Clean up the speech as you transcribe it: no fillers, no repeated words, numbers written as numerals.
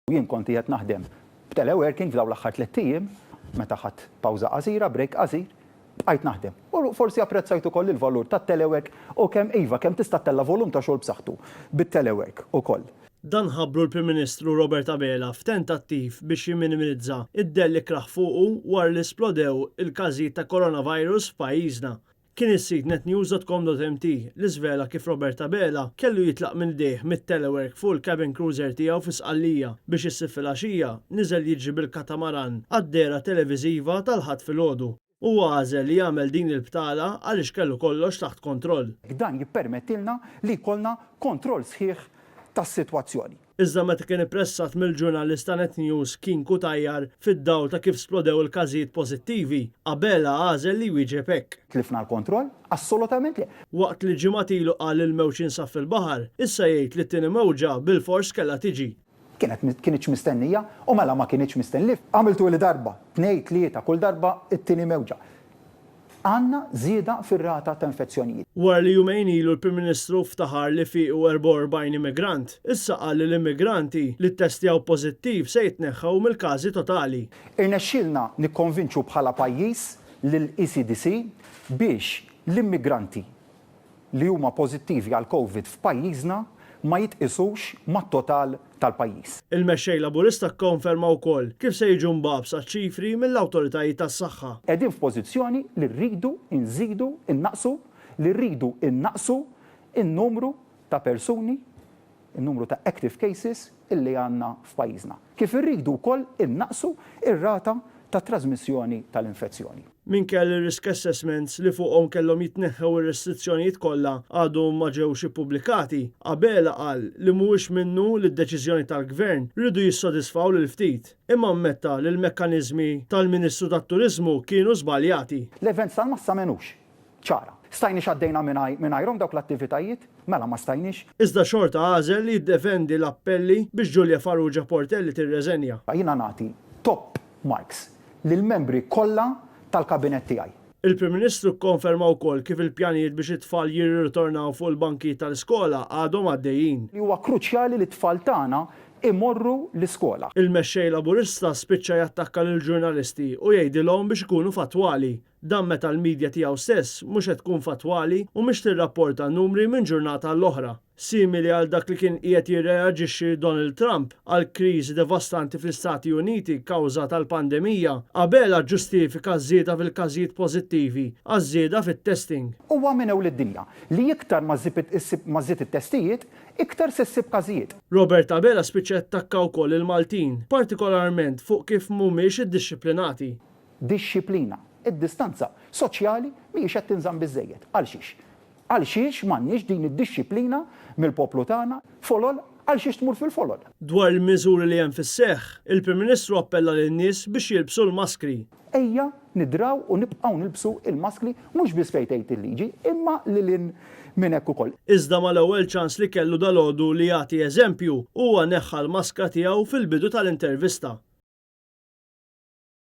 Jien kont qiegħed naħdem b'teleworking f'dawn l-aħħar tlett ijiem, meta ħadt pawża qasira, break qasir, bqajt naħdem. U forsi apprezzajt ukoll il-valur tat-telework u kemm, iva, kemm tista' ttella' volum ta' xogħol b'saħħtu bit-telework ukoll. Dan ħabbru l-Prim Ministru Robert Abela f'tentattiv biex jimminimizza d-dell ikrah fuqu wara li splodew il-każijiet ta' coronavirus f'pajjiżna. Kien is-sit netnews.com.mt li żvela kif Robert Abela kellu jitlaq minn jdejh mit-telework fuq il-cabin cruiser tiegħu fi Sqallija biex is-Sibt filgħaxija niżel jiġri bil-katamaran għad-dehra televiżiva tal-Ħadd filgħodu. Huwa għażel li jagħmel din il-btala għaliex kellu kollox taħt kontroll. Dan jippermettilna li jkollna kontroll sħiħ tas-sitwazzjoni. Iżda meta kien ippressat mill-ġurnalist ta' Net News Keen Cutajar fid-dawl ta' kif splodew il-każijiet pożittivi, Abela għażel li jwieġeb hekk. Tlifna l-kontroll? Assolutament le. Waqt li ġimgħat ilu qal li l-mewġ jinsab fil-baħar, issa jgħid li t-tieni mewġa bilfors kellha tiġi. Kienet kinitx mistennija u mela ma kinitx mistennija. Għamiltuhili darba, tnejn, tlieta, kull darba t-tieni mewġa. Għandna żieda fir-rata ta' infezzjonijiet. Wara li jumejn ilu l-Prim Ministru ftaħar li fiequ 44 immigrant, issa qal li l-immigranti li ttestjaw pożittiv se jitneħħew mill-każi totali. Irnexxielna nikkonvinċu bħala pajjiż lill-ECDC biex l-immigranti li huma pożittivi għall-Covid f'pajjiżna ma jitqisux mat-total tal-pajjiż. Il-Mexxej Laburista kkonferma wkoll kif se jiġu mbagħbsa ċ-ċifri mill-awtoritajiet tas-saħħa. Qegħdin f'pożizzjoni li rridu nżidu, innaqqsu, li rridu nnaqqsu n-numru ta' persuni, in-numru ta' active cases illi għandna f'pajjiżna. Kif irridu wkoll innaqqsu r-rata ta' trażmissjoni tal-infezzjoni. Minkejja li r-risk assessments li fuqhom kellhom jitneħħew ir-restrizzjonijiet kollha għadhom ma ġewx ippubblikati, Abela qal li mhuwiex minnu li d-deċiżjoni tal-Gvern riedu jissodisfaw lil ftit, imma ammetta li l-mekkaniżmi tal-Ministru tat-Turiżmu kienu żbaljati. L-events tal-massa m'għenux. Ċara. Stajniex għaddejna mingħajrhom dawk l-attivitajiet? Mela ma stajniex. Iżda xorta għażel li jiddefendi l-appelli biex Julia Farrugia Portelli tirreżenja. Jiena nagħti top marks lill-membri kollha tal-kabinett tiegħi. Il-Prim Ministru kkonferma wkoll kif il-pjanijiet biex it-tfal jirritornaw fuq il-bankijiet tal-iskola għadhom għaddejjin. Li huwa kruċjali li t-tfal tagħna imorru l-iskola. Il-Mexxej Laburista spiċċa jattakka lill-ġurnalisti u jgħidilhom biex ikunu fattwali. Dan meta l-media tiegħu stess mhux qed tkun fattwali u mhix tirrapporta numri minn ġurnata għall-oħra. Simili għal dak li kien qiegħed jirreaġixxi Donald Trump għall-kriżi devastanti fl-Istati Uniti kawża tal-pandemija, Abela ġġustifika ż-żieda fil-każijiet pożittivi għaż-żieda fit-testing. Huwa minn ewl id-dinja li iktar ma żżid it-testijiet, iktar se ssib każijiet. Robert Abela spiċċa jattakka wkoll lill-Maltin, partikolarment fuq kif mhumiex iddixxiplinati. Dixxiplina. Id-distanza soċjali mhijiex qed tinżamm biżżejjed. Għalxiex? Għalxiex m'għandniex din id-dixxiplina mill-poplu tagħna? Folol, għalxiex tmur fil-folol? Dwar il-miżuri li hemm fis-seħħ, il-Prim Ministru appella lin-nies biex jilbsu l-maskri. Ejja nidraw u nibqgħu nilbsu l-maskli mhux biss fejn tgħid il-liġi, imma lil hinn minn hekk ukoll. Iżda mal-ewwel ċans li kellu dalgħodu li jagħti eżempju, huwa neħħa l-maskra tiegħu fil-bidu tal-intervista.